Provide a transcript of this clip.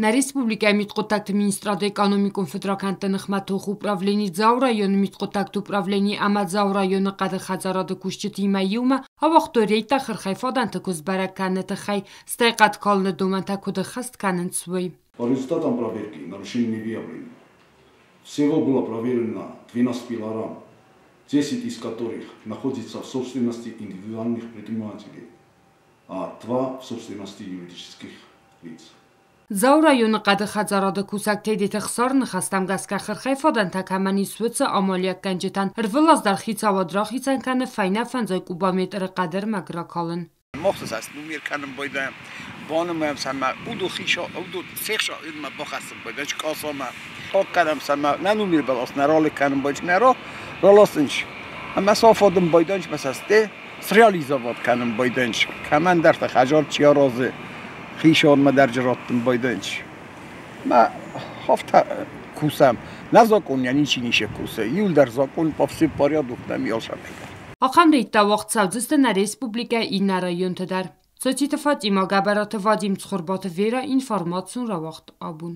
Нӕ республикӕйы мидхъуыддӕгты министрады экономикон фыдракӕндты ныхмӕ тохы управлени Дзауы районы мидхъуыддӕгты управлени ӕмӕ Дзауы районы хъӕды хӕдзарады кусджытимӕ иумӕ ауагътой рейдтӕ хырхӕйфадӕнты куыст бӕрӕг кӕныны тыххӕй, стӕй хъӕд калыны домӕнтӕ куыд ӕххӕст кӕнынц, уый. По результатам проверки нарушений не выявлено. Всего было проверено 12 пилорам, 10 из которых находятся в собственности индивидуальных предпринимателей, а 2 в собственности юридических лиц. Дзауы районы хъӕды хӕдзарады кусӕг Тедеты Хсар ныхӕстӕм гӕсгӕ хырхӕйфадӕнтӕ кӕмӕн ис, уыцы амалиуӕггӕнджытӕн ӕрвылаз дӕр хицауад рахицӕн кӕны фӕйнӕ фӕндзай кубометры хъӕдӕрмӕг ракалын. Мохтызаст нумир кӕнын байдайӕм, банымайӕм сӕмӕ уыдо хиса, уыдо сехса ма бахӕссын байдайӕм, касамӕ. Пак кӕнӕм сӕмӕ нӕ нумир бӕлас нӕ ралыг кӕнын байдайӕм, нӕ раласынч. Ӕмӕ сафадын байдайӕм, мӕ сӕсте среализовать кӕнын байдайӕм. Кӕмӕндӕрты хӕдзар чи аразы, хисонмӕ дӕр раттын байдайӕм. Мӕ афтӕ кусӕм. Нӕ закъон ничи ницы кусы. Иуылдӕр закъон по всем порядок нӕм ялсамӕ. Ахӕм рейдтӕ уагъд цӕудзысты нӕ республикӕйы иннӕ районты дӕр. Цоциты Фатимӕ, Гӕбӕраты Вадим, Цхуырбаты Верӕ, информацион рауагъд абон.